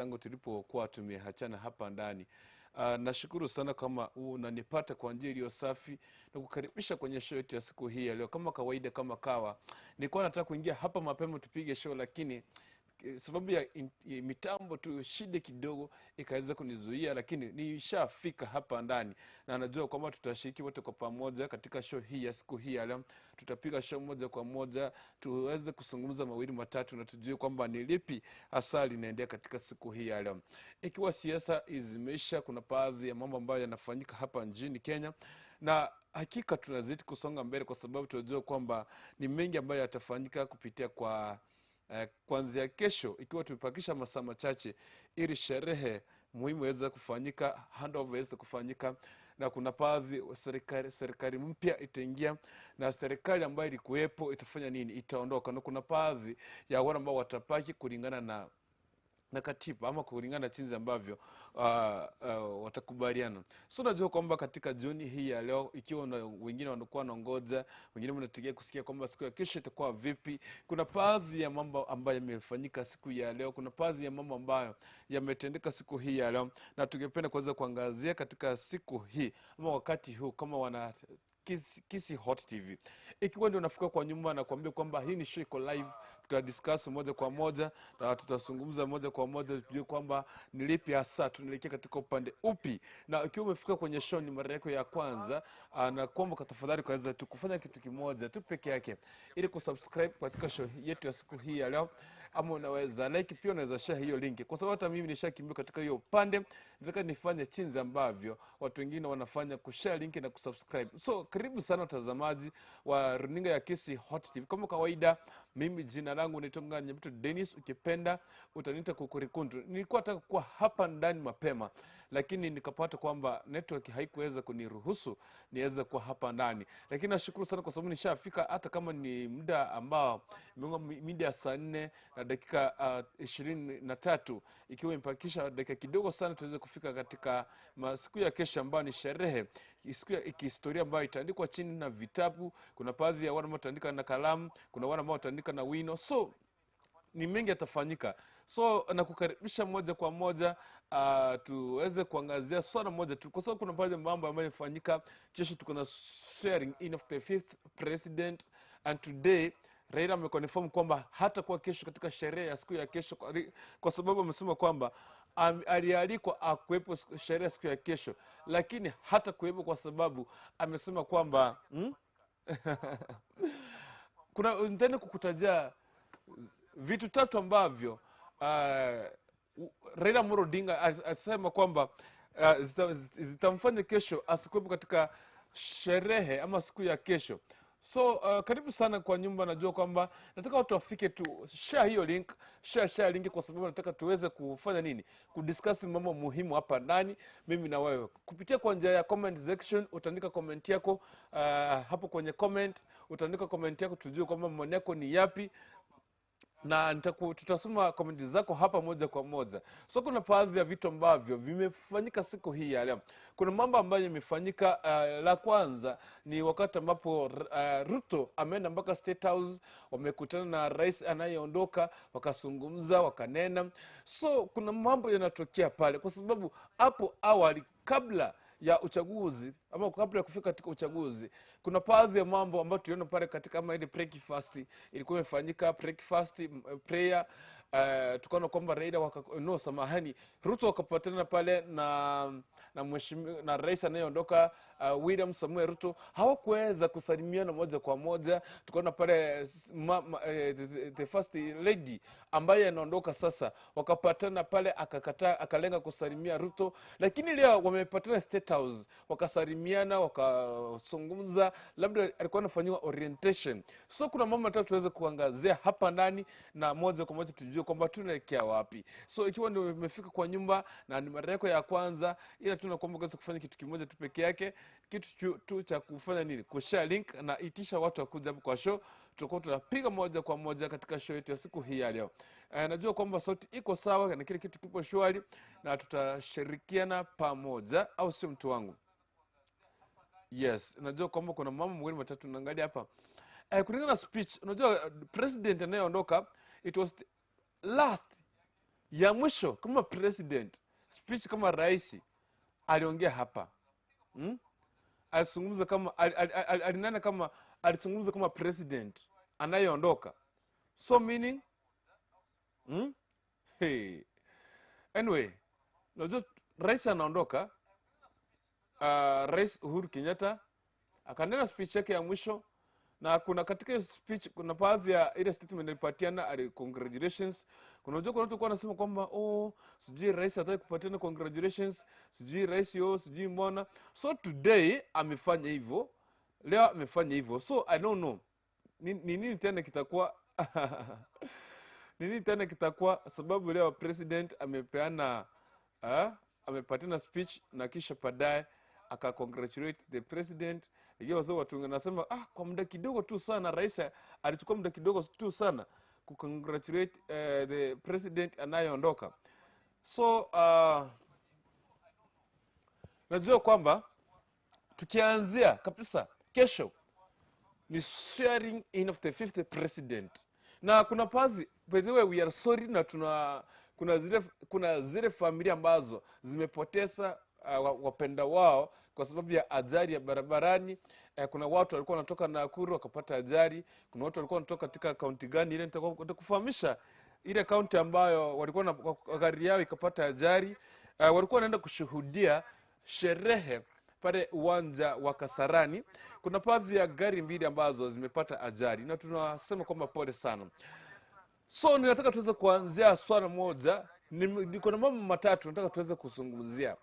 Tangu tulipokuwa tumeachana hapa ndani. Nashukuru sana kama unanipata kwa njia iliyo safi na kukaribisha kwenye show yetu ya siku hii ya leo. Kama kawaida, kama kawa, nilikuwa nataka kuingia hapa mapema tupige show, lakini sababu ya mitambo tu shida kidogo ikaweza kunizuia, lakini nishafika hapa ndani na najua kwamba tutashiriki wote kwa pamoja katika show hii ya siku hii ya leo. Tutapiga show moja kwa moja tuweze kuzungumza mawili matatu na tujue kwamba ni lipi hasa linaendelea katika siku hii ya leo. Ikiwa siasa zimeisha, kuna baadhi ya mambo ambayo yanafanyika hapa nchini Kenya, na hakika tunazidi kusonga mbele kwa sababu tunajua kwamba ni mengi ambayo yatafanyika kupitia kwa kuanzia kesho, ikiwa tumepakisha masaa machache ili sherehe muhimu iweze kufanyika, handover iweze kufanyika, na kuna baadhi serikali mpya itaingia na serikali ambayo ilikuwepo itafanya nini, itaondoka, na kuna baadhi ya wale ambao watapaki kulingana na katiba ama kulingana na jinsi ambavyo watakubaliana. So najua kwamba katika jioni hii ya leo, ikiwa wengine wanakuwa wanaongoja, wengine wanategea kusikia kwamba siku ya kesho itakuwa vipi. Kuna baadhi ya mambo ambayo yamefanyika siku ya leo, kuna baadhi ya mambo ambayo yametendeka siku hii ya leo, na tungependa kuweza kuangazia katika siku hii ama wakati huu kama wana Kisii Hot TV. Ikiwa ndio unafika kwa nyumba na kuambia kwamba hii ni show iko live, tutadiscuss moja kwa moja na tutazungumza moja kwa moja tujue kwamba ni lipi hasa tunaelekea katika upande upi. Na ikiwa umefika kwenye show ni mara yako ya kwanza, na kuomba kwa tafadhali kaweza tu kufanya kitu kimoja tu peke yake ili kusubscribe katika show yetu ya siku hii ya leo, ama unaweza like, pia unaweza share hiyo link, kwa sababu hata mimi nishakimbia katika hiyo upande, nataka nifanye chinzi ambavyo watu wengine wanafanya, kushare link na kusubscribe. So karibu sana watazamaji wa runinga ya Kisii Hot TV. Kama kawaida, mimi jina langu ni Tonga Nyabuto Dennis, ukipenda utaniita Kukurikundu. Nilikuwa nataka kuwa hapa ndani mapema, lakini nikapata kwamba network haikuweza kuniruhusu niweze kuwa hapa ndani, lakini nashukuru sana kwa sababu nishafika, hata kama ni muda ambao mida ya saa 4 na dakika 23, ikiwa imepakisha dakika kidogo sana tuweze kufika katika siku ya kesho ambayo ni sherehe, siku ya kihistoria ambayo itaandikwa chini na vitabu. Kuna baadhi ya wale ambao wataandika na kalamu, kuna wale ambao wataandika na wino, so ni mengi yatafanyika. So nakukaribisha moja kwa moja tuweze kuangazia swala moja tu, kwa sababu kuna baadhi ya mambo ambayo yamefanyika. Kesho tuko na swearing in of the fifth president, and today Raila ameconfirm kwamba hatakuwa kesho katika sherehe ya siku ya kesho, kwa sababu amesema kwamba alialikwa akuwepo sherehe ya siku ya kesho, lakini hatakuwepo kwa sababu amesema kwamba kuna nitaenda kukutajia vitu tatu ambavyo Raila Amolo Odinga asema kwamba zitamfanya kesho asikuwepo katika sherehe ama siku ya kesho. So karibu sana kwa nyumba. Najua kwamba nataka watu wafike tu, share hiyo link, share link, kwa sababu nataka tuweze kufanya nini, kudiscuss mambo muhimu hapa ndani, mimi na wewe, kupitia kwa njia ya comment section. Utaandika comment yako hapo kwenye comment, utaandika comment yako tujue kwamba maoni yako ni yapi, na tutasoma komenti zako hapa moja kwa moja. So kuna baadhi ya vitu ambavyo vimefanyika siku hii ya leo. Kuna mambo ambayo yamefanyika. La kwanza ni wakati ambapo Ruto ameenda mpaka State House, wamekutana na rais anayeondoka, wakazungumza, wakanena. So kuna mambo yanatokea pale, kwa sababu hapo awali kabla ya uchaguzi ama kabla ya kufika katika uchaguzi, kuna baadhi ya mambo ambayo tuliona pale katika kama ile breakfast ilikuwa imefanyika, breakfast prayer. Tukaona kwamba Raila Ruto wakapatana pale na mheshimiwa na rais anayeondoka William Samoei Ruto. Hawakuweza kusalimiana moja kwa moja. Tukaona pale the first lady ambaye anaondoka sasa, wakapatana pale, akakataa, akalenga kusalimia Ruto, lakini leo wamepatana State House, wakasalimiana, wakazungumza, labda alikuwa anafanyiwa orientation. So kuna mambo matatu tuweze kuangazia hapa ndani na moja kwa moja tujue kwamba tunaelekea wapi. So ikiwa ndio umefika kwa nyumba na ni mara yako ya kwanza, ila tunakuomba uweze kufanya kitu kimoja tu peke yake, kitu tu cha kufanya nini, kushare link na itisha watu wakuja hapo kwa show. Tutakuwa tunapiga moja kwa moja katika show yetu ya siku hii ya leo. Najua kwamba sauti iko sawa na kile kitu kipo shwari na tutashirikiana pamoja, au sio mtu wangu? Yes, najua kwamba kuna mambo mawili matatu naangalia hapa. Kulingana na speech, unajua president anayeondoka, it was the last ya mwisho kama president, speech kama rais aliongea hapa. Alizungumza kama alinena kama alizungumza kama president anayeondoka. So meaning hey. Anyway, unajua rais anaondoka, Rais Uhuru Kenyatta akanena speech yake ya mwisho, na kuna katika hiyo speech kuna baadhi ya ile statement alipatiana, ali congratulations. Kuna unajua kuna watu walikuwa wanasema kwamba oh, sijui rais hataki kupatiana congratulations, sijui rais yo, sijui mbona. So today amefanya hivyo, leo amefanya hivyo. So I don't know ni nini tena kitakuwa nini tena kitakuwa, sababu leo president amepeana amepatiana speech na kisha baadaye aka congratulate the president. Hiyo watu wanasema kwa muda kidogo tu sana rais alichukua muda kidogo tu sana ku congratulate the president anayeondoka. So najua kwamba tukianzia kabisa kesho ni swearing in of the 5th president. Na kuna baadhi, by the way we are sorry, na tuna kuna zile familia ambazo zimepoteza wapenda wao kwa sababu ya ajali ya barabarani. Kuna watu walikuwa wanatoka Nakuru wakapata ajali, kuna watu walikuwa wanatoka katika kaunti gani ile nitakufahamisha ile kaunti ambayo walikuwa na gari yao ikapata ajali. Walikuwa wanaenda kushuhudia sherehe pale uwanja wa Kasarani. Kuna baadhi ya gari mbili ambazo zimepata ajali na tunasema kwamba pole sana. So ninataka tuweze kuanzia swala moja, niko na mambo matatu nataka tuweze kuzungumzia.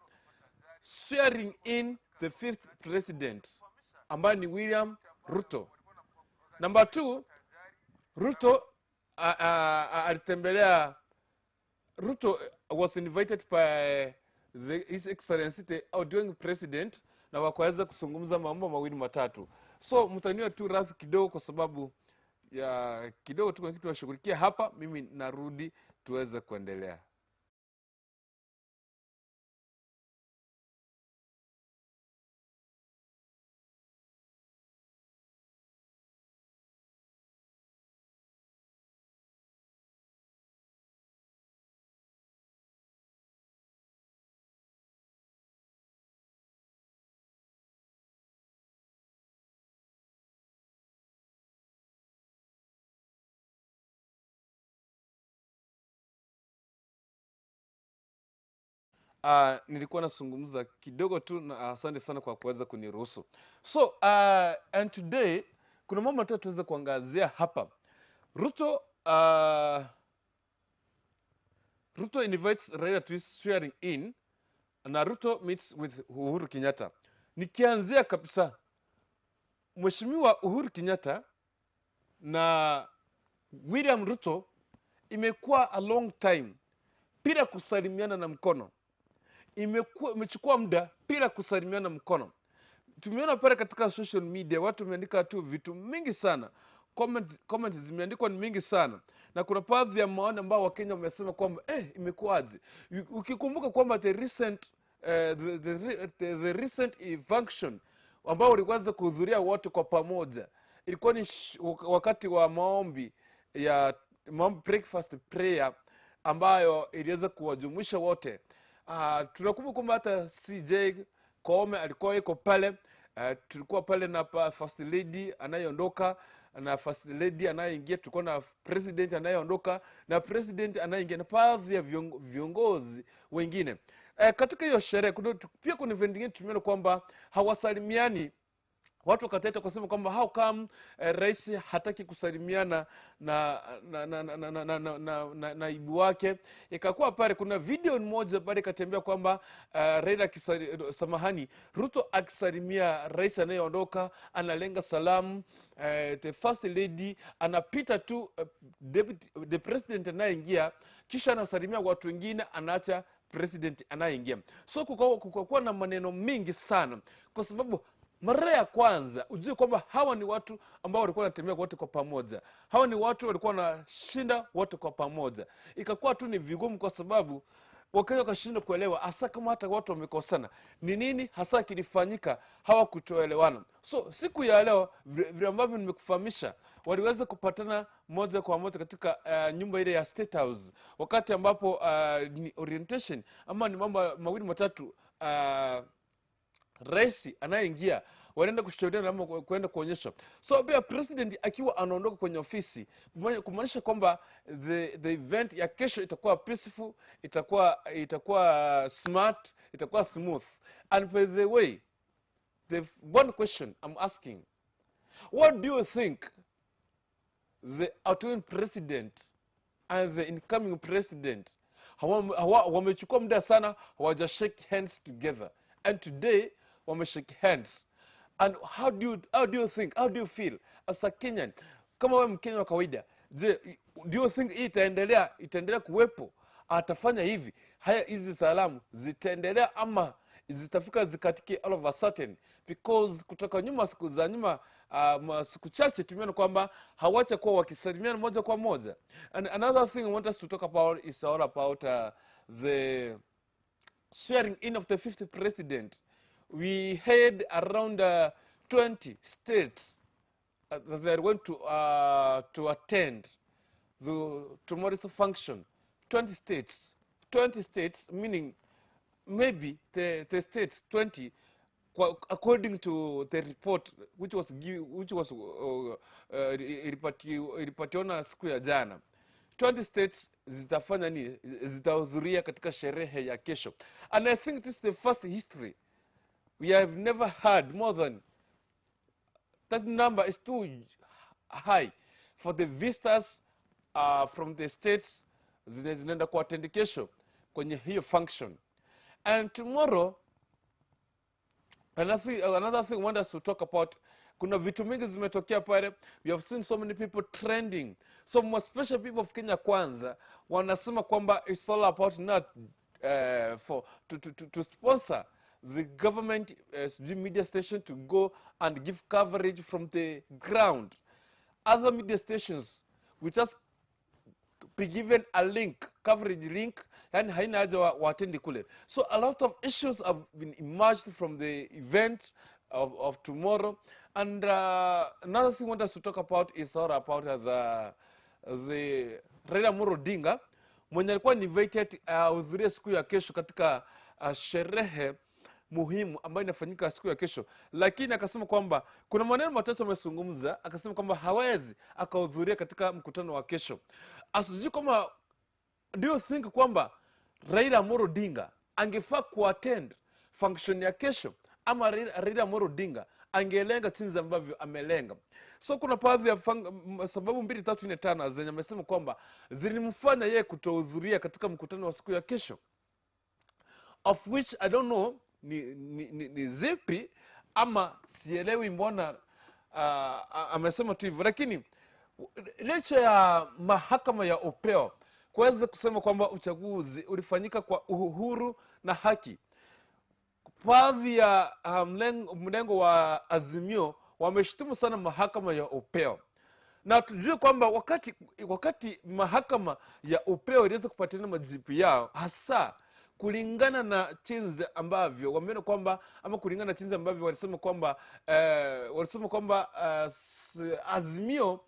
Swearing in the 5th president ambaye ni William Ruto. Number 2, Ruto alitembelea, Ruto was invited by His Excellency the outgoing president, na wakaweza kuzungumza mambo mawili matatu. So mtaniwa tu radhi kidogo kwa sababu ya kidogo tu kuna kitu tunashughulikia hapa, mimi narudi tuweze kuendelea. Nilikuwa nazungumza kidogo tu na asante sana kwa kuweza kuniruhusu. So and today kuna mambo matatu tuweze kuangazia hapa. Ruto invites Raila to his swearing in, na Ruto meets with Uhuru Kenyatta. Nikianzia kabisa, Mheshimiwa Uhuru Kenyatta na William Ruto imekuwa a long time bila kusalimiana na mkono. Imechukua muda bila kusalimiana mkono. Tumeona pale katika social media watu wameandika tu vitu mingi sana. Comments zimeandikwa ni mingi sana. Na kuna baadhi ya maoni ambao Wakenya wamesema kwamba imekuwaje? Ukikumbuka kwamba the recent the recent function ambao ulianza kuhudhuria wote kwa pamoja, ilikuwa ni wakati wa maombi ya breakfast prayer ambayo iliweza kuwajumuisha wote. Tunakumbuka kwamba hata CJ Koome alikuwa yuko pale. Tulikuwa pale na first lady anayeondoka na first lady anayeingia, tulikuwa na president anayeondoka na president anayeingia na baadhi ya viongozi wengine. Katika hiyo sherehe pia kuna event nyingine tumeona kwamba hawasalimiani. Watu wakateta kusema kwamba how come rais hataki kusalimiana na naibu wake. Ikakuwa pale kuna video moja pale katembea kwamba Raila samahani, Ruto akisalimia rais anayeondoka analenga salamu, the first lady anapita tu the president anayeingia, kisha anasalimia watu wengine, anaacha president anayeingia. So kukakuwa na maneno mingi sana kwa sababu mara ya kwanza ujue kwamba hawa ni watu ambao walikuwa wanatembea wote kwa pamoja. Hawa ni watu walikuwa wanashinda wote kwa pamoja. Ikakuwa tu ni vigumu kwa sababu Wakenya wakashindwa kuelewa hasa kama hata watu wamekosana ni nini hasa kilifanyika, hawakutoelewana. So siku ya leo vile ambavyo nimekufahamisha, waliweza kupatana moja kwa moja katika nyumba ile ya State House, wakati ambapo ni orientation ama ni mambo mawili matatu, rais anayeingia wanaenda kushauriana ama kwenda kuonyesha. So pia president akiwa anaondoka kwenye ofisi, kumaanisha kwamba the event ya kesho itakuwa peaceful, itakuwa smart, itakuwa smooth. And by the way, the one question I'm asking, what do you think the outgoing president and the incoming president wamechukua muda sana hawaja shake hands together, and today wame shake hands? And how do you think, how do you feel as a Kenyan? Kama wewe Mkenya wa kawaida, je, do you think hii itaendelea kuwepo? Atafanya hivi, haya, hizi salamu zitaendelea ama zitafika zikatike all of a sudden? Because kutoka nyuma, siku za nyuma, siku chache tumeona kwamba hawacha kuwa wakisalimiana moja kwa moja. And another thing I want us to talk about is all about the swearing in of the fifth president. We had around 20 states that they are going to attend the tomorrow's function. 20 states. 20 states, meaning maybe the states 20, according to the report which was ilipationa siku ya jana, 20 states zitafanya nini? Zitahudhuria katika sherehe ya kesho. And I think this is the first history. We have never had more than that number. Is too high for the visitors from the states zenye zinaenda kuattend kesho kwenye hiyo function. And tomorrow, another thing I want us to talk about, kuna vitu mingi zimetokea pale. We have seen so many people trending, so more special people of Kenya Kwanza wanasema kwamba it's all about not for to sponsor the government sijui media station to go and give coverage from the ground. Other media stations we just be given a link, coverage link, yani haina haja waattend kule. So a lot of issues have been emerged from the event of tomorrow. And another thing I want us to talk about is all about the Raila Amolo Odinga mwenye alikuwa invited ahudhurie siku ya kesho katika sherehe muhimu ambayo inafanyika siku ya kesho, lakini akasema kwamba kuna maneno matatu amezungumza, akasema kwamba hawezi akahudhuria katika mkutano wa kesho. Asijui kama, do you think kwamba Raila Amolo Odinga angefaa kuattend function ya kesho ama Raila Amolo Odinga angelenga jinsi ambavyo amelenga? So kuna baadhi ya sababu mbili, tatu, nne, tano zenye amesema kwamba zilimfanya yeye kutohudhuria katika mkutano wa siku ya kesho, of which I don't know ni zipi ama sielewi mbona amesema tu hivyo. Lakini licha ya mahakama ya upeo kuweza kusema kwamba uchaguzi ulifanyika kwa uhuru na haki, baadhi ya mlengo wa Azimio wameshtumu sana mahakama ya upeo. Na tujue kwamba wakati mahakama ya upeo iliweza kupatiana majibu yao, hasa kulingana na jinsi ambavyo wameona kwamba ama kulingana na jinsi ambavyo walisema kwamba Azimio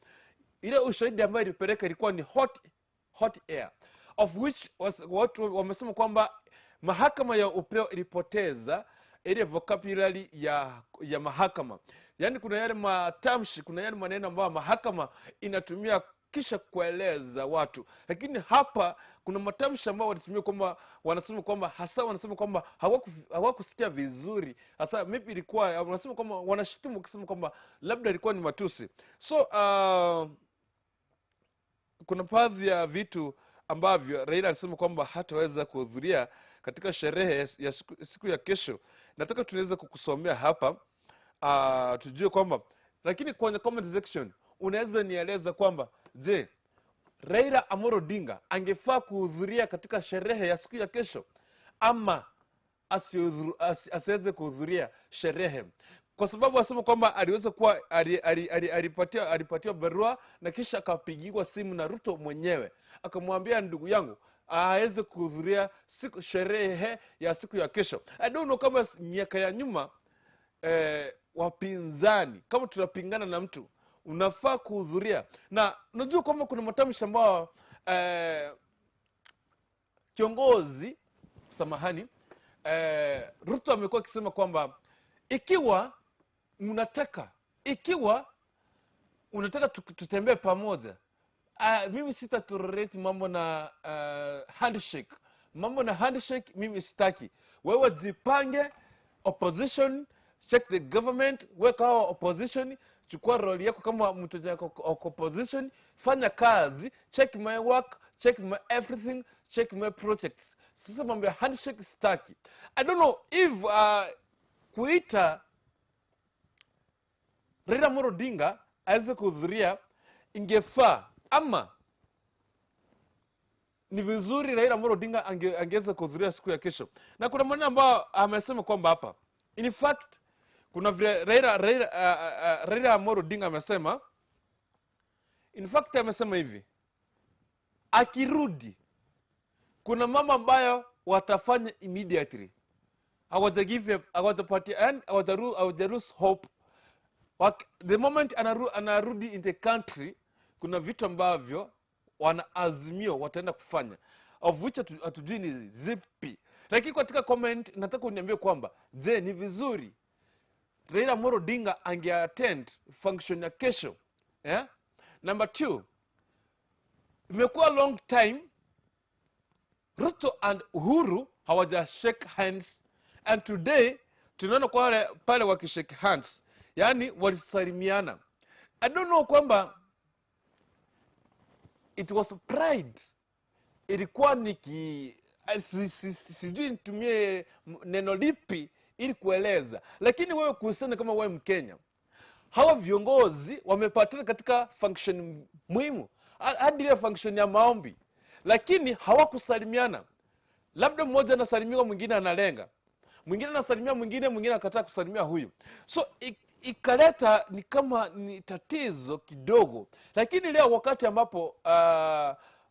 ile ushahidi ambayo ilipeleka ilikuwa ni hot, hot air, of which watu wamesema kwamba mahakama ya upeo ilipoteza ile vocabulary ya mahakama, yaani kuna yale matamshi, kuna yale maneno ambayo mahakama inatumia kisha kueleza watu, lakini hapa kuna matamshi ambayo walitumia kwamba wanasema kwamba hasa wanasema kwamba hawakusikia vizuri, hasa maybe ilikuwa, wanasema kwamba wanashutumu wakisema kwamba labda ilikuwa ni matusi. So kuna baadhi ya vitu ambavyo Raila alisema kwamba hataweza kuhudhuria katika sherehe ya siku ya kesho. Nataka tunaweza kukusomea hapa tujue kwamba, lakini kwenye comment section unaweza nieleza kwamba je, Raila Amolo Odinga angefaa kuhudhuria katika sherehe ya siku ya kesho ama asiweze kuhudhuria sherehe? Kwa sababu asema kwamba aliweza kuwa alipatiwa barua na kisha akapigiwa simu na Ruto mwenyewe, akamwambia ndugu yangu aweze kuhudhuria siku sherehe ya siku ya kesho. I don't know kama miaka ya nyuma wapinzani, kama tunapingana na mtu Unafaa kuhudhuria. Na unajua kwamba kuna matamshi ambayo kiongozi, samahani, Ruto amekuwa akisema kwamba ikiwa unataka tutembee pamoja, mimi sita tolerate mambo na handshake. Mambo na handshake mimi sitaki. Wewe jipange opposition, check the government, weka hawa opposition, chukua role yako kama mtu wa opposition, fanya kazi, check my work, check my everything, check my projects. Sasa mambo ya handshake sitaki. I don't know if kuita Raila Amolo Odinga aweze kuhudhuria ingefaa, ama ni vizuri Raila Amolo Odinga angeweza kuhudhuria siku ya kesho. Na kuna maneno ambayo amesema kwamba hapa, in fact, kuna vile Raila Amolo Odinga amesema, in fact amesema hivi, akirudi kuna mambo ambayo watafanya immediately. Hawajagive, hawajapatia, yani hawajalose hope. The moment anarudi in the country, kuna vitu ambavyo wanaazimio wataenda kufanya, of which hatujui ni zipi. Lakini katika comment nataka uniambie kwamba je, ni vizuri Raila Amolo Odinga angeattend function ya kesho? Yeah? Number 2, imekuwa long time Ruto and Uhuru hawaja shake hands, and today tunaona kwa pale wakishake hands, yani walisalimiana. I don't know kwamba it was pride, ilikuwa ni sijui nitumie neno lipi ili kueleza, lakini wewe kuhusiana kama wewe Mkenya, hawa viongozi wamepatana katika function muhimu, hadi ile function ya maombi, lakini hawakusalimiana. Labda mmoja anasalimiwa, mwingine analenga, mwingine anasalimia mwingine, mwingine akakataa kusalimia huyu. So ikaleta ni kama ni tatizo kidogo. Lakini leo wakati ambapo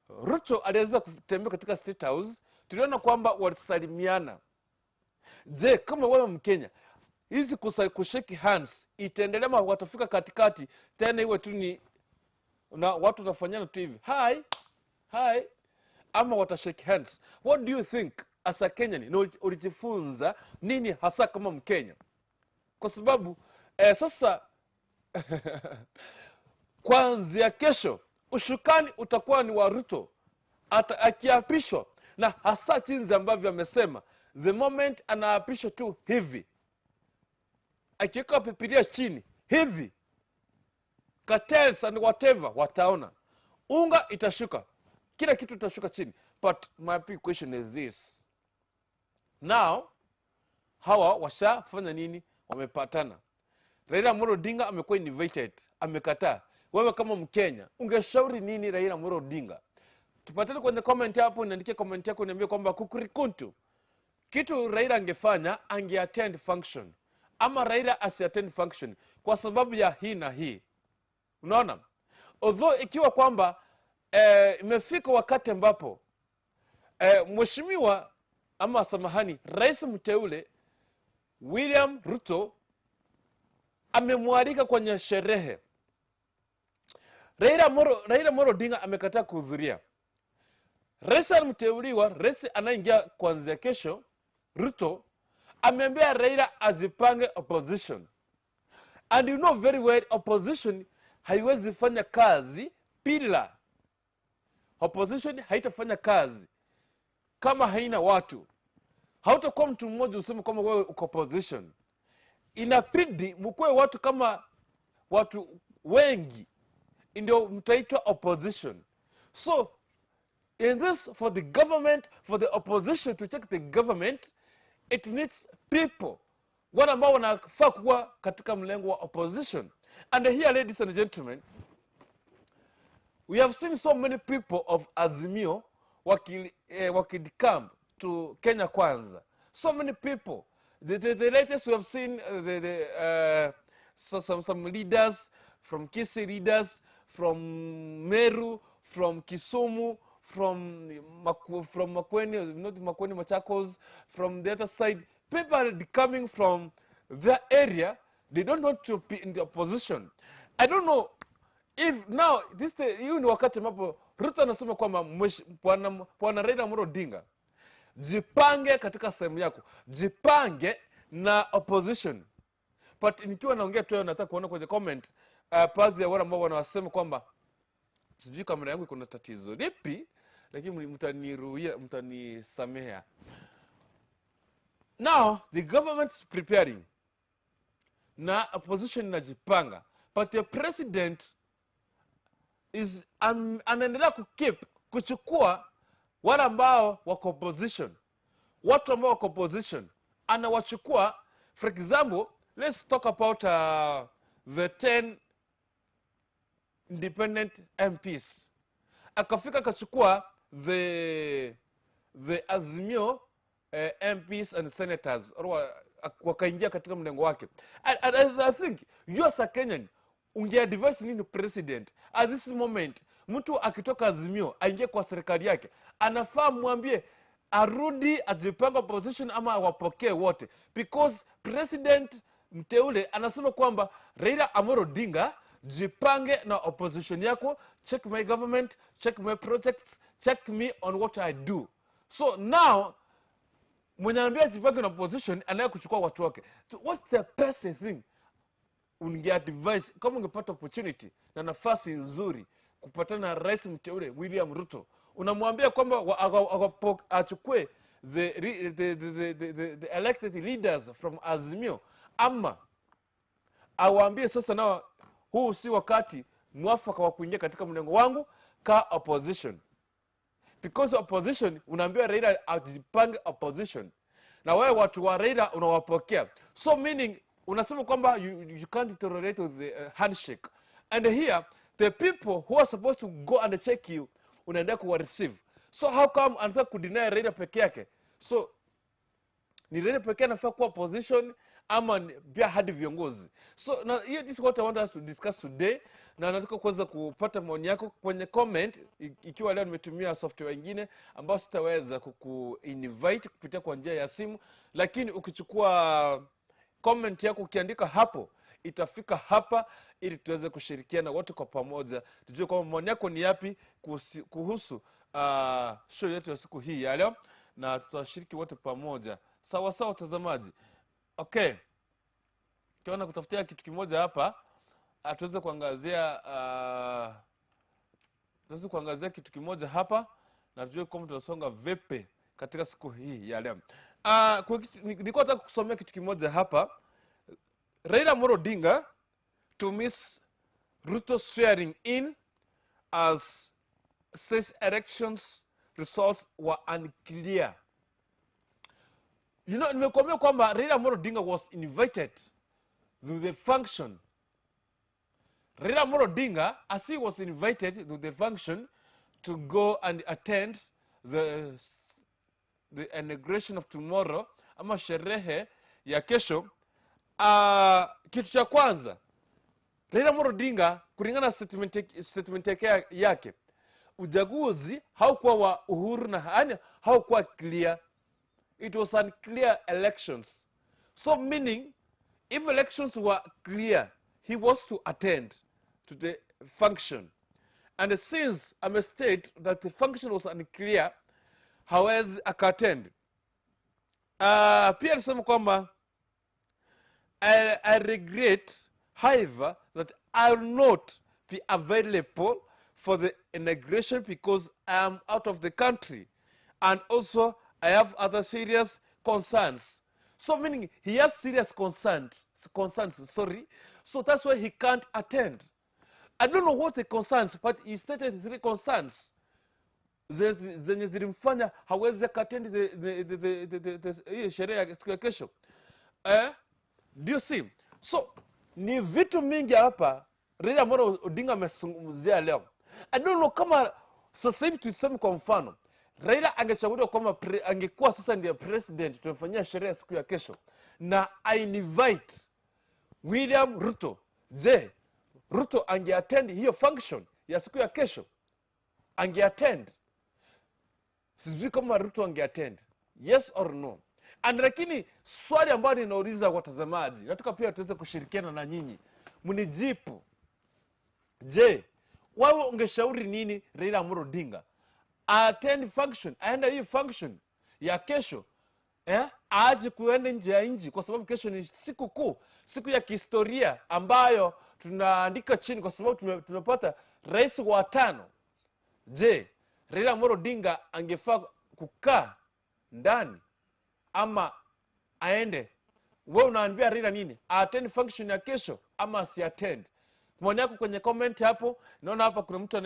Ruto aliweza kutembea katika State House, tuliona kwamba walisalimiana. Je, kama wewe Mkenya, hizi kushake hands itaendelea ama watafika katikati tena iwe tu ni na watu watafanyana tu hivi hi hi, ama watashake hands? What do you think as a Kenyan? Na ulijifunza nini hasa kama Mkenya? Kwa sababu sasa kuanzia kesho ushukani utakuwa ni wa Ruto akiapishwa, na hasa jinsi ambavyo amesema, the moment anaapishwa tu hivi, akiweka Biblia chini hivi, cartels and whatever wataona, unga itashuka, kila kitu itashuka chini. But my big question is this now, hawa washafanya nini? Wamepatana. Raila Amolo Odinga amekuwa invited, amekataa. Wewe kama Mkenya ungeshauri nini Raila Amolo Odinga? Tupatane kwenye comment hapo, niandikie comment yako, niambie kwamba kukurikuntu kitu Raila angefanya, angeattend function ama Raila asiattend function kwa sababu ya hii na hii. Unaona? Although ikiwa kwamba imefika wakati ambapo mheshimiwa ama samahani, rais mteule William Ruto amemwalika kwenye sherehe, Raila Amolo Odinga amekataa kuhudhuria. Rais mteuliwa, rais anaingia kuanzia kesho, Ruto ameambia Raila azipange opposition. And you know very well opposition haiwezi fanya kazi bila opposition, haitafanya kazi kama haina watu. Hautakuwa mtu mmoja useme kama wewe uko opposition. Inabidi mkuwe watu kama watu wengi ndio mtaitwa opposition. So in this, for the government, for the opposition to take the government, it needs people wale ambao wanafaa kuwa katika mlengo wa opposition. And here, ladies and gentlemen, we have seen so many people of Azimio wakidecamp to Kenya Kwanza. So many people. The latest we have seen some leaders from Kisii, leaders from Meru, from Kisumu, from Makueni, not Makueni, Machakos, from the other side. People are coming from their area. They don't want to be in the opposition. I don't know. If now this hiyo ni wakati ambapo Ruto anasema kwamba bwana Raila Amolo Odinga, jipange katika sehemu yako, jipange na opposition. But nikiwa naongea tu, nataka kuona kwenye comment baadhi ya wale ambao wanasema kwamba sijui kamera yangu iko na tatizo lipi, lakini mtaniruia, mtanisamehea. Now the government's preparing na opposition inajipanga, but the president is anaendelea kukeep kuchukua wale ambao wako opposition, watu ambao wako opposition anawachukua. For example, let's talk about the 10 independent MPs. Akafika akachukua the Azimio MPs and senators or wakaingia katika mlengo wake. And I think you as a Kenyan ungeadvise nini president at this moment? Mtu akitoka Azimio aingie kwa serikali yake, anafaa mwambie arudi ajipange opposition ama awapokee wote? Because president mteule anasema kwamba Raila Amolo Odinga, jipange na opposition yako, check my government, check my projects, check me on what I do. So now mwenye anaambia jipange na opposition anaye kuchukua watu wake. So what's the best thing ungeadvise kama ungepata opportunity na nafasi nzuri kupatana na rais mteule William Ruto? Unamwambia kwamba achukue the elected leaders from Azimio, ama awaambie sasa nao huu si wakati mwafaka wa kuingia katika mlengo wangu ka opposition? Because opposition, unaambiwa Raila ajipange opposition, na wewe watu wa Raila unawapokea. So meaning unasema kwamba you can't tolerate with the handshake, and here the people who are supposed to go and check you unaendelea kuwa receive. So how come anataka kudeny Raila peke yake? So ni Raila pekee anafaa kuwa opposition ama pia hadi viongozi? So na hiyo, this is what I want us to discuss today, na nataka kuweza kupata maoni yako kwenye comment. Ikiwa leo nimetumia software ingine ambayo sitaweza kuku invite kupitia kwa njia ya simu, lakini ukichukua comment yako ukiandika hapo itafika hapa ili tuweze kushirikiana wote kwa pamoja, tujue kwamba maoni yako ni yapi kuhusu show yetu ya siku hii ya leo, na tutashiriki wote pamoja. Sawa sawa, watazamaji? Okay, tuona kutafutia kitu kimoja hapa, tuweze kuangazia kitu kimoja hapa na tujue kwamba tunasonga vipi katika siku hii ya leo. Nilikuwa nataka kusomea kitu kimoja hapa. Raila Amolo Odinga to miss Ruto swearing in as says elections results were unclear. Nimekuambia kwamba Raila Amolo Odinga was invited to the function. Raila Amolo Odinga, as he was invited to the function to go and attend the inauguration of tomorrow, ama sherehe ya kesho. Kitu cha kwanza, Raila Amolo Odinga, kulingana na statement yake, uchaguzi haukuwa wa uhuru na yani haukuwa clear. It was unclear elections. So meaning if elections were clear, he was to attend to the function. And since I'm a state that the function was unclear, hawezi akaattend. Pia alisema kwamba I regret, however, that I will not be available for the inauguration because I am out of the country and also I have other serious concerns. So meaning he has serious concerns, sorry. So that's why he can't attend. I don't know what the concerns, but he stated three concerns zenye zilimfanya hawezi akaattend hiyo sherehe ya siku ya kesho. Do you see? So ni vitu mingi hapa Raila Amolo Odinga amezungumzia leo. I don't know kama sasa hivi tuseme kwa mfano Raila angechaguliwa kama angekuwa sasa ndiye president, tumefanyia sherehe siku ya kesho na I invite William Ruto. Je, Ruto angeattend hiyo function ya siku ya kesho? Angeattend? Sijui kama Ruto angeattend. Yes or no? And lakini swali ambayo ninauliza watazamaji, nataka pia tuweze kushirikiana na nyinyi mnijibu. Je, wewe ungeshauri nini Raila Amolo Odinga? Attend function, aende hii function ya kesho, aache kuenda nje ya nchi, kwa sababu kesho ni siku kuu, siku ya kihistoria ambayo tunaandika chini, kwa sababu tumepata rais wa 5. Je, Raila Amolo Odinga angefaa kukaa ndani ama aende? Wewe unaambia Raila nini? Attend function ya kesho ama si attend? Maoni yako kwenye comment hapo. Naona hapa kuna mtu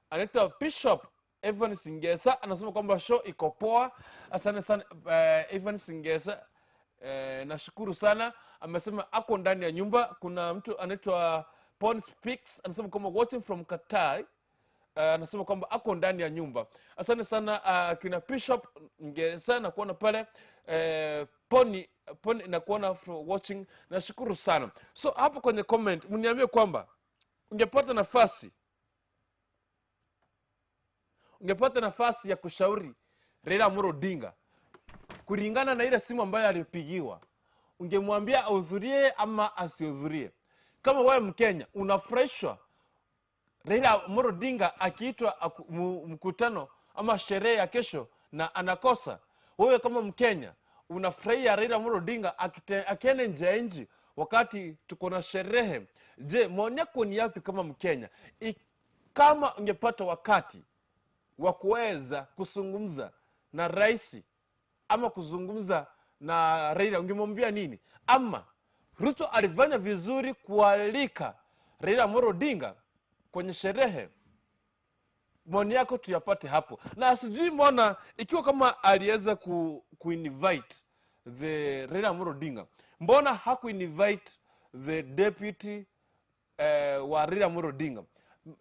anaitwa Bishop Evan Singesa, anasema kwamba show iko poa. Asante sana Evan Singesa, nashukuru sana. Amesema ako ndani ya nyumba. Kuna mtu anaitwa Pon Speaks, anasema kwamba watching from Qatar. Anasema kwamba ako ndani ya nyumba. Asante sana kina Bishop Ngesa na kuona pale Poni na kuona for watching. Nashukuru sana. So hapo kwenye comment mniambie kwamba ungepata nafasi ya kushauri Raila Amolo Odinga kulingana na ile simu ambayo alipigiwa, ungemwambia ahudhurie ama asihudhurie? Kama wewe Mkenya unafurahishwa Raila Amolo Odinga akiitwa mkutano ama sherehe ya kesho na anakosa, wewe kama Mkenya unafurahia Raila Amolo Odinga akienda nje ya nchi wakati tuko na sherehe? Je, maoni yako ni yapi kama Mkenya? Kama ungepata wakati wa kuweza kuzungumza na rais ama kuzungumza na Raila, ungemwambia nini? Ama Ruto alifanya vizuri kualika Raila Amolo Odinga kwenye sherehe? Maoni yako tuyapate hapo. Na sijui mbona ikiwa kama aliweza ku-invite the Raila Amolo Odinga, mbona haku-invite the deputy wa Raila Amolo Odinga?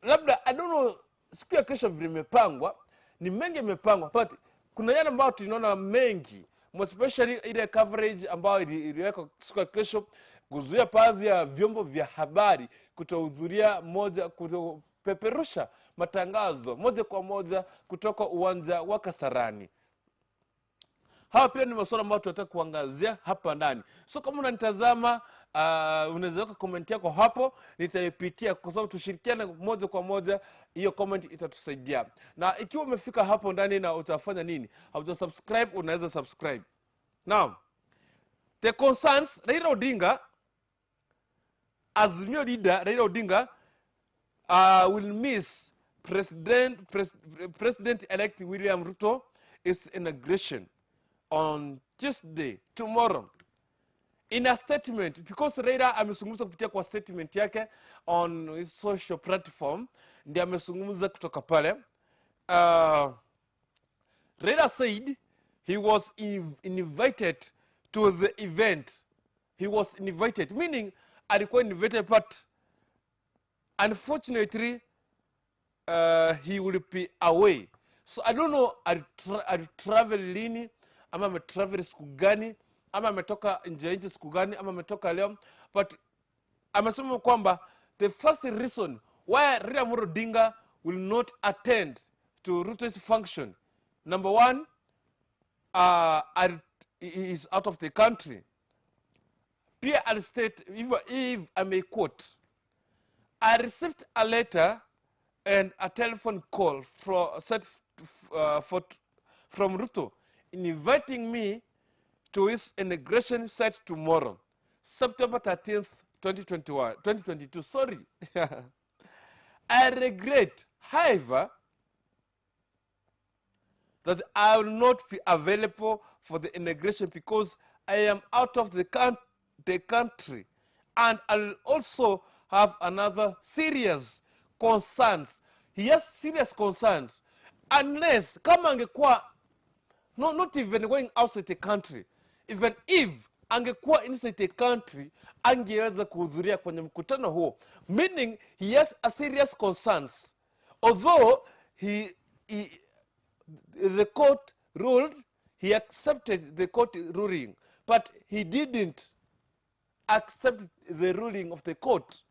Labda I don't know, siku ya kesho vile imepangwa, ni mengi imepangwa, but kuna yale ambayo tunaona mengi, especially ile coverage ambayo iliwekwa siku ya kesho kuzuia baadhi ya vyombo vya habari kutohudhuria moja, kutopeperusha matangazo moja kwa moja kutoka uwanja wa Kasarani. Hapa pia ni masuala ambayo tunataka kuangazia hapa ndani. So kama unanitazama, unaweza weka comment yako hapo, nitaipitia kwa sababu tushirikiane moja kwa moja. Hiyo comment itatusaidia. Na ikiwa umefika hapo ndani na utafanya nini, hauja subscribe, unaweza subscribe. Now, the concerns Raila Odinga, Azimio leader Raila Odinga will miss President-elect William Ruto is inauguration on Tuesday, tomorrow. In a statement, because Raila amezungumza kupitia kwa statement yake on his social platform, ndiye amezungumza kutoka pale. Raila said he was invited to the event. He was invited, meaning alikuwa invited, but unfortunately he will be away. So I don't know alitravel lini, ama ametravel siku gani, ama ametoka nje nchi siku gani, ama ametoka leo. But amesema kwamba the first reason why Raila Amolo Odinga will not attend to Ruto's function, number one, he is out of the country. Pia I'll state, if I may quote, I received a letter and a telephone call from Ruto inviting me to his inauguration site tomorrow, September 13th, 2022. Sorry. I regret, however, that I will not be available for the inauguration because I am out of the country, and I will also have another serious concerns. He has serious concerns. Unless, kama angekuwa, no, not even going outside the country, even if angekuwa inside the country, angeweza kuhudhuria kwenye mkutano huo. Meaning, he has a serious concerns. Although the court ruled, he accepted the court ruling, but he didn't accept the ruling of the court.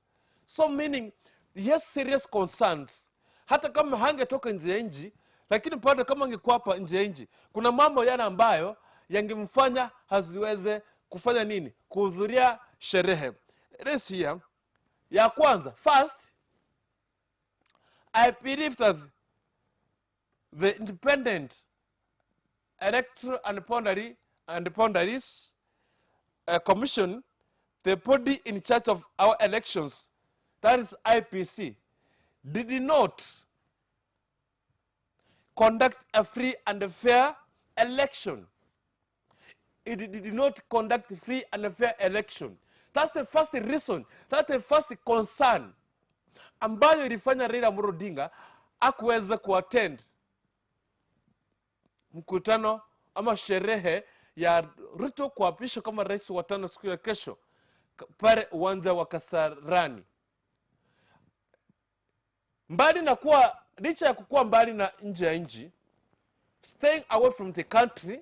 So meaning, he has serious concerns. Hata kama hangetoka nje ya nchi, lakini bado kama angekuwa hapa nje ya nchi, kuna mambo yana ambayo yangemfanya haziweze kufanya nini? Kuhudhuria sherehe. This here, Ya kwanza, first, I believe that the Independent Electoral and Boundaries Commission, the body in charge of our elections, that is IEBC, did not conduct a free and fair election. It did not conduct free and fair election. That's the first reason, that's the first concern ambayo ilifanya Raila Amolo Odinga hakuweza kuattend mkutano ama sherehe ya Ruto kuapishwa kama rais wa tano siku ya kesho pale uwanja wa Kasarani. Mbali na kuwa, licha ya kukuwa mbali na nje ya nchi, staying away from the country,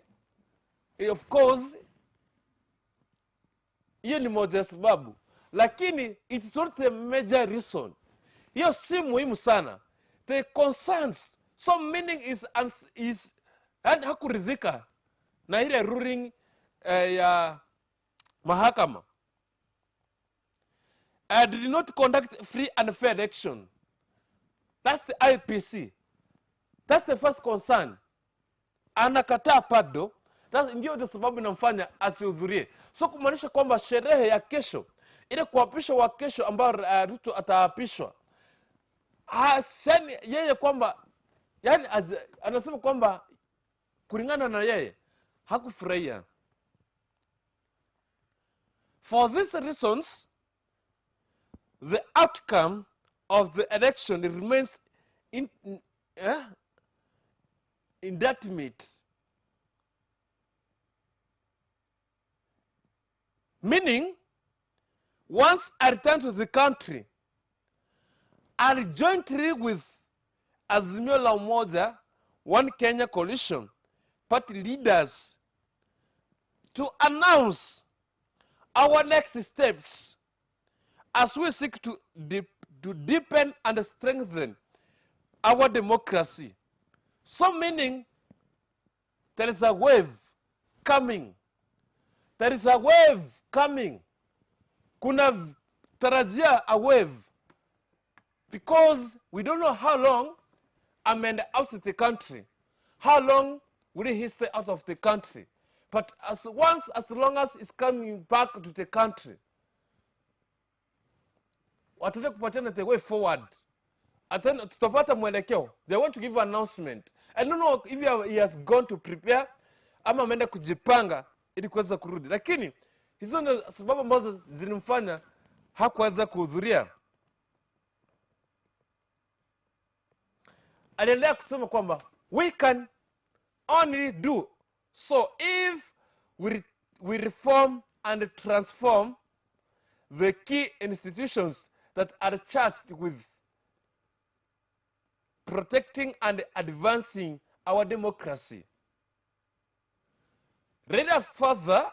of course, hiyo ni moja ya sababu, lakini it's not the major reason. Hiyo si muhimu sana. The concerns, so meaning is and hakuridhika na ile ruling ya mahakama. I did not conduct free and fair election. That's the IEBC. That's the first concern. Anakataa bado. That's ndio ndio sababu inamfanya asihudhurie. So kumaanisha kwamba sherehe ya kesho, ile kuapishwa wa kesho ambao Ruto ataapishwa, hasemi yeye kwamba, yani anasema kwamba kulingana na yeye hakufurahia. For these reasons, the outcome of the election remains indeterminate. Meaning, once I return to the country, I'll jointly with Azimio la Umoja, One Kenya Coalition party leaders to announce our next steps as we seek to deepen and strengthen our democracy. So meaning, there is a wave coming. There is a wave coming. Kuna tarajia a wave. Because we don't know how long ameenda out of the country. How long will he stay out of the country? But as long as he's coming back to the country, wataenda kupatiana the way forward. Atena tutapata mwelekeo. They want to give an announcement. I don't know if he has gone to prepare ama ameenda kujipanga ili kuweza kurudi. Lakini hizo ndio sababu ambazo zilimfanya hakuweza kuhudhuria. Aliendelea kusema kwamba we can only do so if we reform and transform the key institutions that are charged with protecting and advancing our democracy. Raila further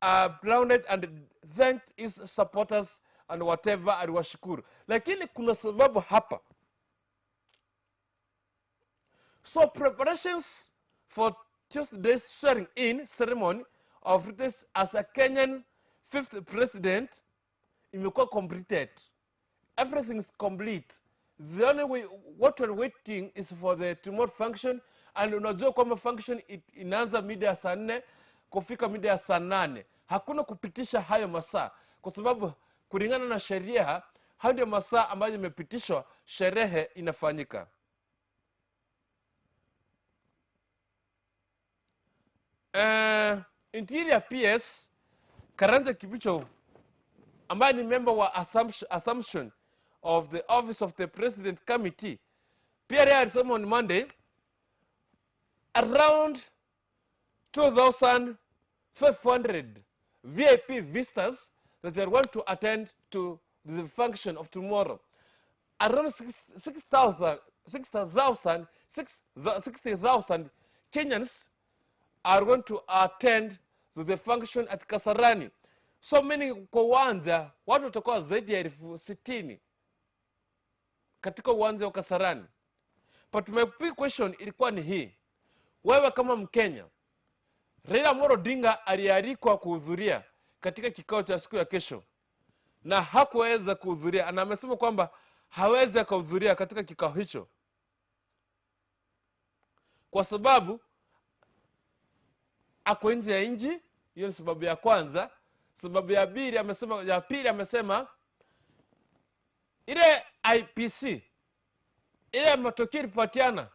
applauded and thanked his supporters and whatever aliwashukuru. Lakini kuna sababu hapa. So preparations for Tuesday's swearing-in ceremony of Ruto as a Kenyan fifth president imekuwa completed. Everything is complete. The only way, what we're waiting is for the tomorrow function, and unajua kwamba function inaanza mida ya saa 4 kufika mida ya saa 8. Hakuna kupitisha hayo masaa kwa sababu kulingana na sheria hayo ndio masaa ambayo imepitishwa sherehe inafanyika. Interior PS Karanja Kibicho ambaye ni member wa assumption of the Office of the President Committee pia yeye alisema on Monday around 2,500 VIP visitors that they are going to attend to the function of tomorrow. Around 60,000 Kenyans are going to attend to the function at Kasarani. So many kwa uwanja, watu watakuwa zaidi ya 60,000 katika uwanja wa Kasarani. But my big question ilikuwa ni hii. Wewe kama Mkenya, Raila Amolo Odinga alialikwa kuhudhuria katika kikao cha siku ya kesho. na hakuweza kuhudhuria, na amesema kwamba hawezi akahudhuria katika kikao hicho kwa sababu ako nje ya nchi. Hiyo ni sababu ya kwanza. Sababu ya pili amesema, ile IPC, ile matokeo ilipatiana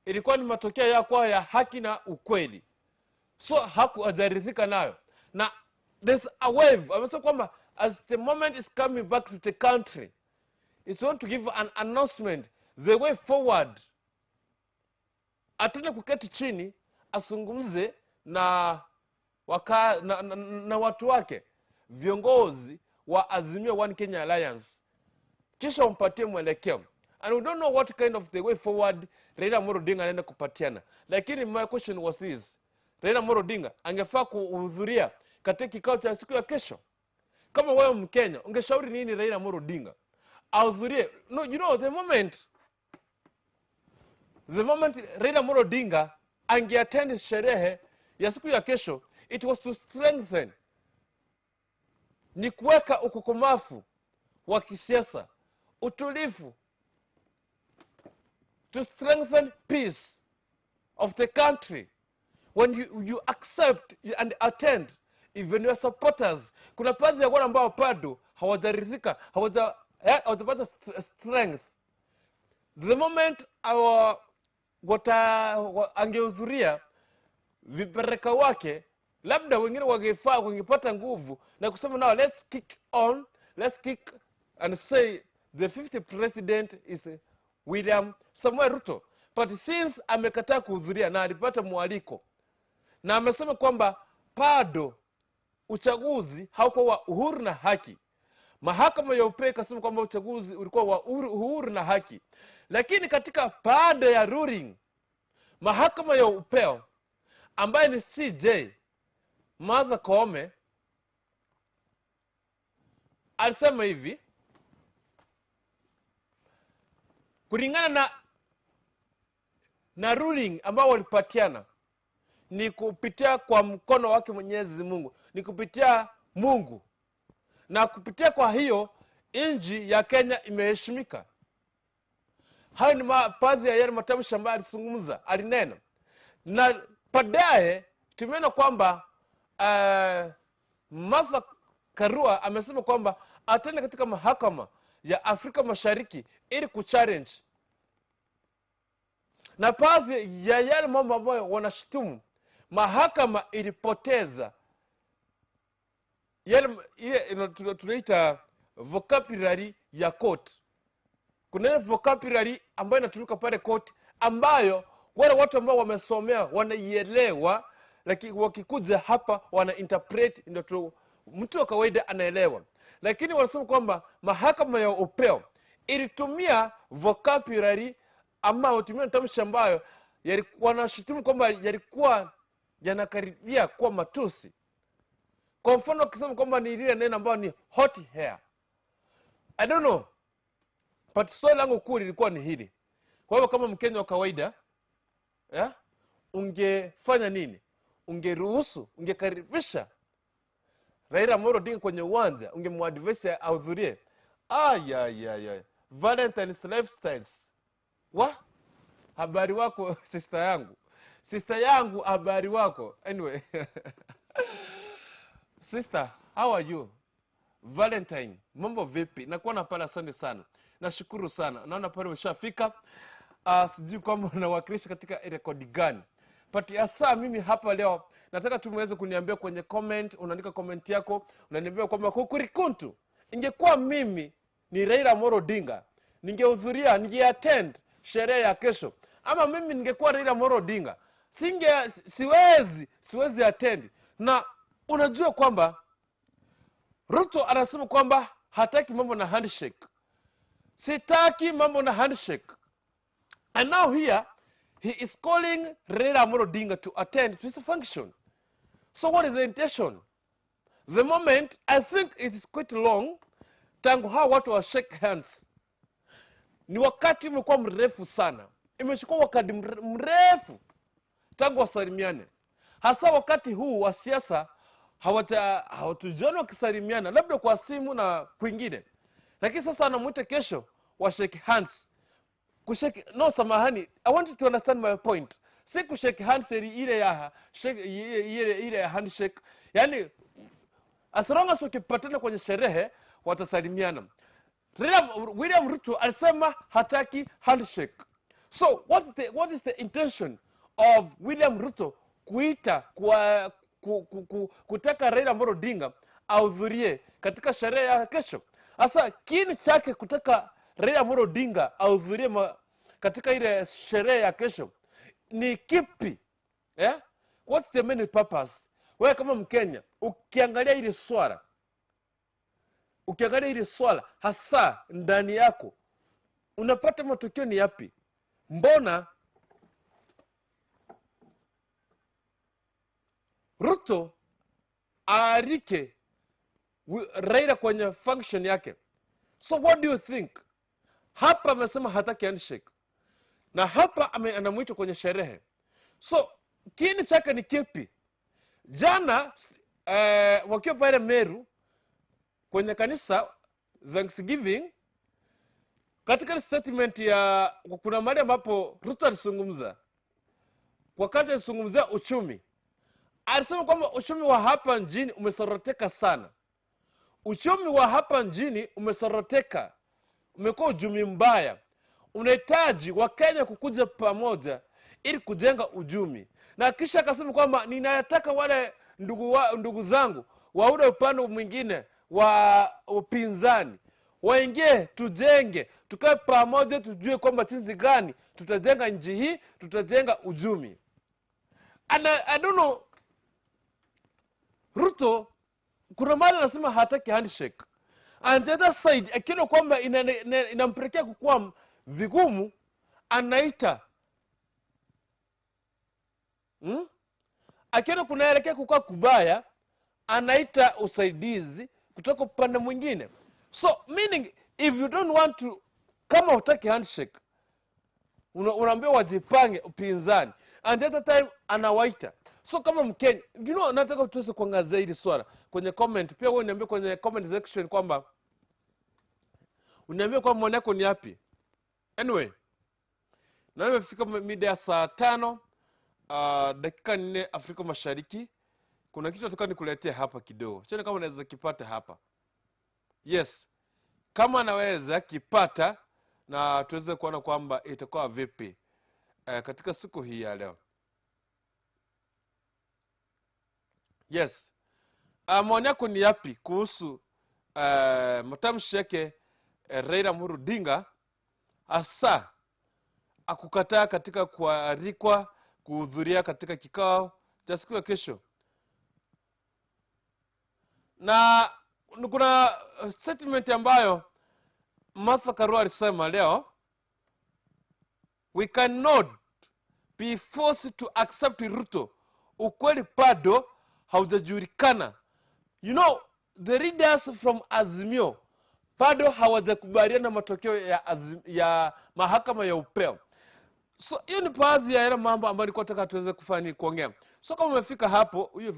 ilikuwa ni matokeo ya kwa ya haki na ukweli, so hakuajarizika nayo. Na there's a wave, amesema kwamba as the moment is coming back to the country, it's want to give an announcement the way forward. Atende kuketi chini asungumze na na watu wake, viongozi wa Azimio One Kenya Alliance, kisha umpatie mwelekeo. And we don't know what kind of the way forward Raila Amolo Odinga anaenda kupatiana. Lakini my question was this: Raila Amolo Odinga angefaa kuhudhuria katika kikao cha siku ya kesho? Kama wewe Mkenya, ungeshauri nini Raila Amolo Odinga ahudhurie? No, you know, the moment Raila Amolo Odinga angeattend sherehe ya siku ya kesho, it was to strengthen, ni kuweka ukokomafu wa kisiasa, utulivu, to strengthen peace of the country. When you accept and attend, even your supporters, kuna baadhi ya wale ambao bado hawajaridhika, hawajapata strength. The moment angehudhuria, vipereka wake labda wengine wangefaa, wangepata nguvu na kusema now let's kick on, let's kick and say the 50th president is William Samoei Ruto. But since amekataa kuhudhuria na alipata mwaliko na amesema kwamba bado uchaguzi haukuwa wa uhuru na haki, mahakama ya upeo ikasema kwamba uchaguzi ulikuwa wa uhuru na haki, lakini katika baada ya ruling mahakama ya upeo ambaye ni CJ Martha Koome alisema hivi, kulingana na ruling ambao walipatiana ni kupitia kwa mkono wake Mwenyezi Mungu, ni kupitia Mungu, na kupitia kwa hiyo nchi ya Kenya imeheshimika. Hayo ni baadhi ya yale matamshi ambayo alizungumza, alinena. Na baadaye tumeona kwamba Martha Karua amesema kwamba ataenda katika mahakama ya Afrika Mashariki ili kuchallenge. Na baadhi ya yale mambo ambayo wanashutumu, mahakama ilipoteza yale ile tunaita vocabulary ya court. Kuna ile vocabulary ambayo inatumika pale court ambayo wale watu ambao wamesomea wanaielewa, lakini wakikuja hapa wana interpret, ndio mtu wa kawaida anaelewa. Lakini wanasema kwamba mahakama ya upeo ilitumia vocabulary ama watumia tamshi ambayo wanashutumu kwamba yalikuwa yanakaribia kuwa matusi. Kwa mfano ukisema kwamba ni ile neno ambayo ni hot hair, I don't know, but swali langu kuu lilikuwa ni hili. Kwa hiyo kama Mkenya wa kawaida, yeah, ungefanya nini? Ungeruhusu, ungekaribisha Raila Amolo Odinga kwenye uwanja, ungemuadvise ahudhurie? Ay. Valentine's Lifestyles. Wa? Habari wako sister yangu. Sister yangu, habari wako. Anyway. Sister, how are you? Valentine, mambo vipi? Nakuona pale, asante sana. Nashukuru sana. Naona pale umeshafika. Sijui kwamba unawakilisha katika rekodi gani. But hasa mimi hapa leo nataka tu muweze kuniambia kwenye comment, unaandika comment yako, unaniambia kwamba kukurikuntu. Ingekuwa mimi ni Raila Amolo Odinga, ningehudhuria, ningeattend sherehe ya kesho. Ama mimi ningekuwa Raila Amolo Odinga, siwezi attend. Na unajua kwamba Ruto anasema kwamba hataki mambo na handshake. Sitaki mambo na handshake. And now here he is calling Raila Amolo Odinga to attend to his function. So what is the intention? The moment, I think it is quite long, tangu hawa watu wa shake hands. Ni wakati umekuwa mrefu sana. Imechukua wakati mrefu tangu wasalimiane. Hasa wakati huu wa siasa, Hawatujiona wakisalimiana labda kwa simu na kwingine, lakini sasa anamuita kesho wa shake hands. Kushake, no, samahani, I want you to understand my point. Si kushake hands ile ya shake, ile ya handshake. Yani as long as wakipatana kwenye sherehe watasalimiana. William Ruto alisema hataki handshake. So what is the intention of William Ruto kuita kutaka Raila Amolo Odinga ahudhurie katika sherehe ya kesho? Sasa kiini chake kutaka Raila Amolo Odinga ahudhurie katika ile sherehe ya kesho ni kipi? What's the main purpose? Wewe kama Mkenya ukiangalia ile swala, ukiangalia ile swala hasa ndani yako, unapata matokeo ni yapi? Mbona Ruto aarike Raila kwenye function yake? So what do you think? Hapa amesema hataki handshake, na hapa anamuita kwenye sherehe. So kiini chake ni kipi? Jana wakiwa pale Meru kwenye kanisa Thanksgiving, katika statement ya kuna mahali ambapo Ruto alizungumza, wakati alizungumzia uchumi, alisema kwamba uchumi wa hapa nchini umesoroteka sana. Uchumi wa hapa nchini umesoroteka, umekuwa uchumi mbaya, unahitaji Wakenya kukuja pamoja ili kujenga uchumi. Na kisha akasema kwamba ninataka wale ndugu zangu wa ule upande mwingine wa upinzani waingie, tujenge, tukae pamoja, tujue kwamba jinsi gani tutajenga nchi hii, tutajenga uchumi. And I don't know, Ruto kuna mahali anasema hataki handshake, and the other side akiona kwamba inampelekea kukua vigumu, anaita akiona kunaelekea kukua kubaya, anaita usaidizi kutoka upande mwingine. So meaning if you don't want to, kama hutaki handshake, unaambia wajipange upinzani, and the other time anawaita. So kama Mkenya, you know, nataka tuweze kuangazia hili swala kwenye comment. Pia wewe niambie kwenye comment section kwamba uniambie kwa maoni yako ni yapi. Anyway, na nimefika mida ya saa 5 dakika 4 Afrika Mashariki. Kuna kitu nataka nikuletea hapa kidogo. Chana kama naweza kipata hapa. Yes. Kama naweza kipata na tuweze kuona kwamba itakuwa vipi katika siku hii ya leo. Yes. Maoni yako ni yapi kuhusu matamshi yake Raila Amolo Odinga, hasa akukataa katika kualikwa kuhudhuria katika kikao cha siku ya kesho? Na kuna statement ambayo Martha Karua alisema leo, we cannot be forced to accept Ruto. Ukweli bado haujajulikana. You know, the leaders from Azimio bado hawajakubaliana matokeo ya mahakama ya upeo. So hiyo ni baadhi ya yale mambo ambayo nilikuwa nataka tuweze kufanya kuongea. So kama umefika hapo, huyu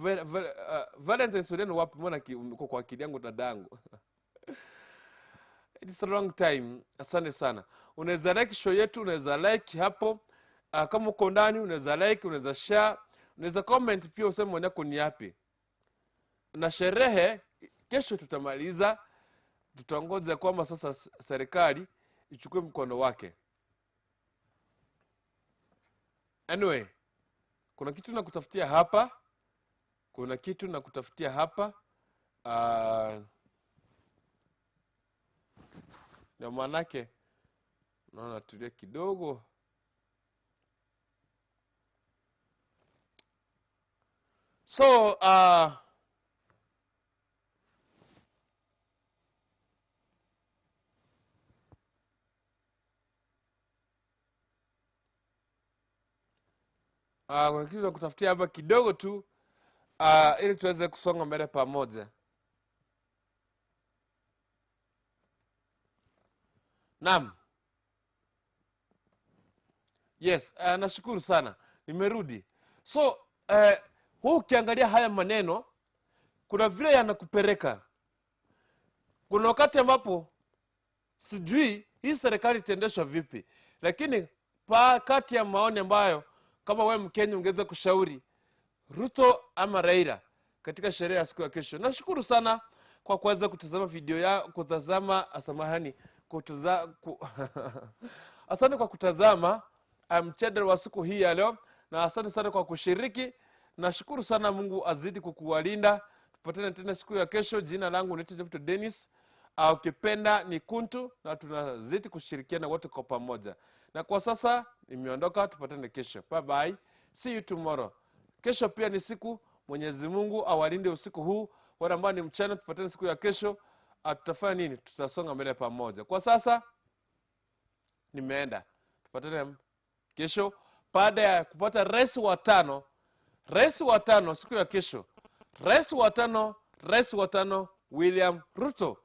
Valentine Suliano wapi? Mbona uko kwa akili yangu dadangu? It's a long time. Asante sana. Unaweza like show yetu, unaweza like hapo. Kama uko ndani unaweza like, unaweza share, unaweza comment pia useme maoni yako ni yapi. Na sherehe kesho tutamaliza, tutangoja kwamba sasa serikali ichukue mkono wake. Anyway, kuna kitu nakutafutia hapa. Kuna kitu nakutafutia hapa. Na manake naona tulia kidogo. So kuna kitu nakutafutia hapa kidogo tu, ili tuweze kusonga mbele pamoja. Naam. Yes, nashukuru sana. Nimerudi. So, huu ukiangalia haya maneno, Kuna vile yanakupeleka. Kuna wakati ambapo sijui hii serikali itaendeshwa vipi, lakini kati ya maoni ambayo kama wewe Mkenya ungeweza kushauri Ruto ama Raila katika sherehe ya siku ya kesho. Nashukuru sana kwa kuweza kutazama video ya kutazama, samahani, asante kwa kutazama mjadala wa siku hii ya leo, na asante sana kwa kushiriki. Nashukuru sana, Mungu azidi kukuwalinda. Tupatane tena siku ya kesho. Jina langu ni Dr. Dennis, ukipenda ni Kuntu, na tunazidi kushirikiana wote kwa pamoja. Na kwa sasa nimeondoka, tupatane kesho. Bye bye, see you tomorrow. Kesho pia ni siku, Mwenyezi Mungu awalinde usiku huu. Wale ambao ni mchana, tupatane siku ya kesho. Tutafanya nini? Tutasonga mbele pamoja. Kwa sasa nimeenda, tupatane kesho baada ya kupata rais wa tano, rais wa tano siku ya kesho, rais wa tano, rais wa tano William Ruto.